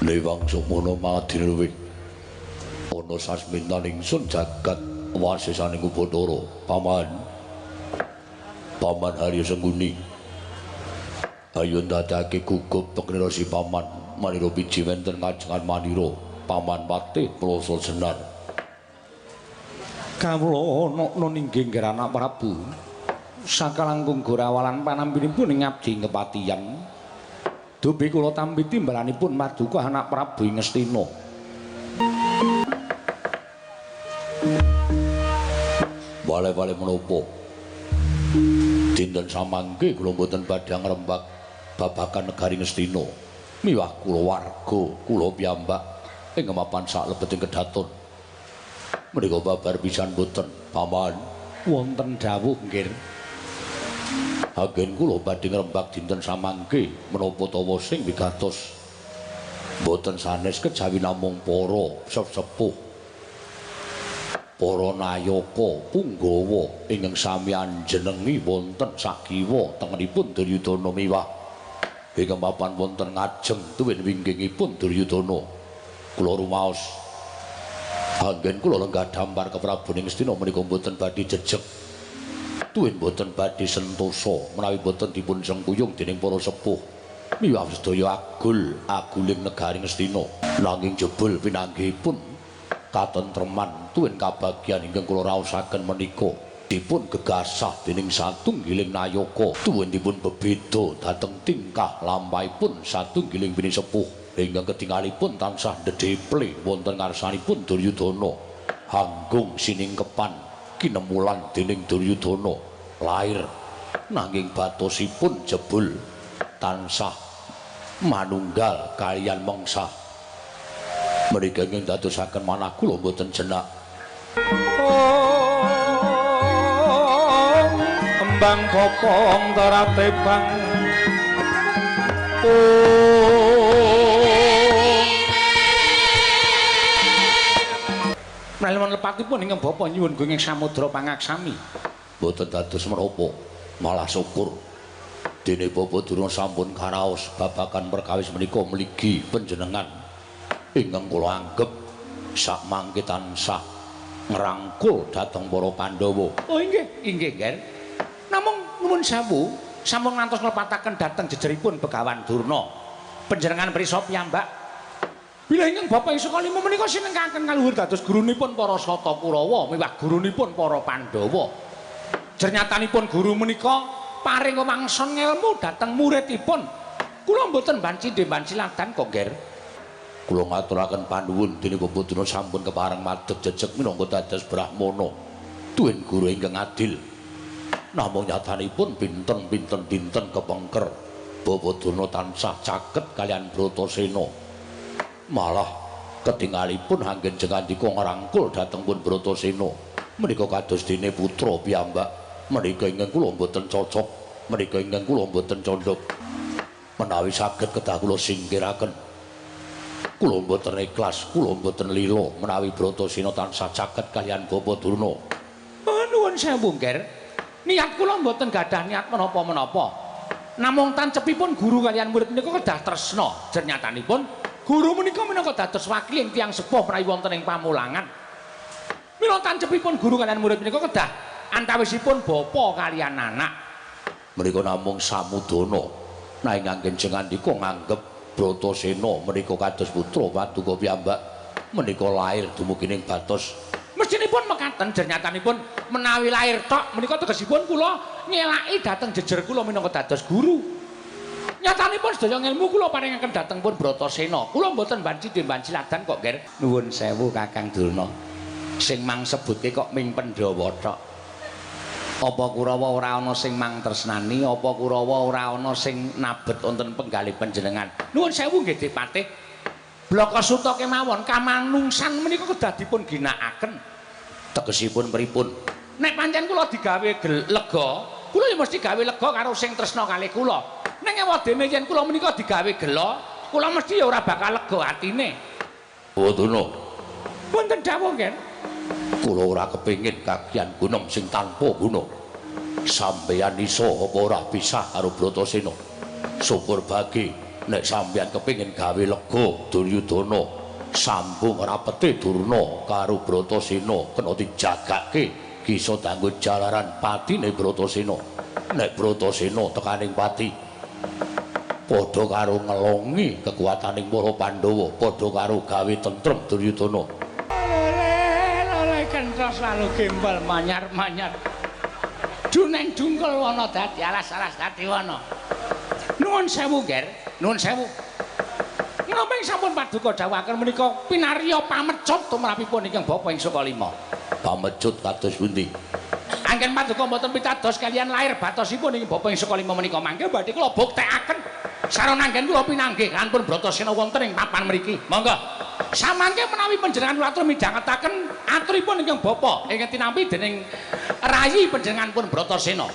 Lewang sukmono madine luwih ana sasmintan ingsun jagat wasesaning Bathara. Paman, Paman Harya Sengkuni, ayo ndadekake gugup pengira si Paman manira biji wonten ngajengan manira Paman Patih Ploso Jenar. Kawula ana ninggih Anak Prabu sakalangkung gorawalan panampinipun ing abdi kepatihan. Dupi kula tampi timbalanipun paduka Anak Prabu ing Ngastina. Wale-wale menapa? Dinten samangke kula mboten badhe ngrembak babagan negari Ngastina. Miwah kula warga kula piyambak ing mapan saklebeting kedaton. Menika babar pisan mboten, Paman? Wonten dawuh nggih. Anggen kula badhe ngrembak dinten samangke menapa tawa sing wigatos mboten sanes kejawi namung para sesepuh, para nayaka punggawa ingkang sami anjenengi wonten sakiwa tengenipun Duryudana miwah ingkang papan wonten ngajeng tuwin winggingipun Duryudana. Kula rumaos anggen kula lenggah dhampar ke Prabu Ngastina menika mboten badhe jejeg tuwin mboten badhe sentosa menawi mboten dipun sengkuyung dening para sepuh miwah sedaya agul aguling negari Ngastina. Nanging jebul pinanggihipun katentreman tuwin kabagyan ingkang kula raosaken menika dipun gegasah dening satunggiling nayaka tuwin dipun bebeda dhateng tingkah lampahipun satunggiling pinisepuh ingkang ketingalipun tansah ndedheple wonten ngarsanipun Duryudana. Hanggung siningkepan kinemulan dening Duryudana lair nanging batosipun jebul tansah manunggal kaliyan mengsah. Menika ingkang dadosaken manah kula mboten jenak. Kembang kopong terate bang Menawi lepatipun ingkang bapa nyuwun gunging samudra pangaksami. Mboten dados menapa, malah syukur. Dene Bapa Durna sampun karaos babagan perkawis menika mligi panjenengan ingkang kula anggep sakmangke tansah ngrangkul dhateng para Pandhawa. Oh inggih, inggih, Nger. Namung nuwun sewu, sampun ngantos nglepataken dhateng jejeripun Begawan Durna. Panjenengan prisa piyambak. Bilih ingkang bapa ing saka lima menika sinengkaken kaluhur dados gurunipun para Sata Kurawa miwah gurunipun para Pandhawa. Jernyatanipun guru menika paring wangson ngelmu dhateng muridipun. Kula mboten banci banci ladan kok, Nger. Kula ngaturaken panuwun dene Bapak Durna sampun kepareng madeg jejeg minangka dados brahmana tuwin guru ingkang adil. Namung nyatanipun pinten-pinten dinten kepengker Bapak Durna tansah caket kaliyan Bratasena. Malah ketingalipun anggen jengandika ngrangkul dhateng pun Bratasena menika kados dene putra piyambak menika ingkang kula mboten cocok, menika ingkang kula mboten condhok. Menawi saged kedah kula singkiraken. Kula mboten ikhlas, kula mboten lila menawi Bratasena tansah caket kaliyan Bapak Durna. Oh, nuwun sewu, Nger. Niat kula mboten gadah niat menapa-menapa. Namung tancepipun guru kaliyan murid menika kedah tresna. Jernyatanipun guru menika minangka dados wakiling tiyang sepuh menawi wonten ing pamulangan. Mila tancepipun guru kaliyan murid menika kedah antawisipun bapa kaliyan anak. Menika namung samudana. Nanging anggen jengandika nganggep Bratasena menika kados putra paduka piyambak menika lair dumugi ing batos. Mestinipun mekaten jernyatanipun menawi lair tok menika tegesipun kula nyelaki dhateng jejer kula minangka dados guru. Nyatanipun sedaya ngelmu kula paringaken dhateng pun Bratasena. Kula mboten banci banci ladan kok, Nger. Nuwun sewu Kakang Durna. Sing mang sebutke kok ming Pandhawa tok. Apa Kurawa ora ana sing mang tresnani, apa Kurawa ora ana sing nabet wonten penggalih panjenengan. Nuwun sewu nggih Dik Patih. Blaka Suta kemawon kamanungsan menika kedah dipun ginakaken. Tegesipun pripun? Nek pancen kula digawe lega, kula ya mesti gawe lega karo sing tresna kalih kula. Ning ewadene yen kula menika digawe gela, kula mesti ya ora bakal lega atine. Durna. Wonten dawuh, Ngen. Kula ora kepengin kagian gunung sing tanpa guna. Sampeyan iso apa ora pisah karo Bratasena. Syukur bagi Nek sampeyan kepengin gawe lega Duryudana, sambung rapete Durna karo Bratasena kena dijagake bisa danggo jalaran patine Bratasena. Nek Bratasena tekaning pati padha karo ngelongi kekuataning para Pandhawa, padha karo gawe tentrem Duryudana. Lole, lole kentos lalu gembal manyar-manyar. Duneng dungkul wana dadi alas-alas dadi wana. Nuwun sewu, Ger. Nuwun sewu. Menapa ing sampun paduka dawuhaken menika pinarya pamecut tumrapipun ingkang Bapa ing Sukalima. Pamecut kados pundi? Anggen paduka mboten pitados kaliyan lair batosipun ing Bapa ing Sukalima menika mangke badhe kula buktekaken sarana anggen kula pinanggih kanpun Bratasena wonten ing papan mriki. Monggo. Samangke menawi panjenengan kula atur midhangetaken aturipun ingkang Bapa ingkang tinampi dening rayi panjenengan pun Bratasena.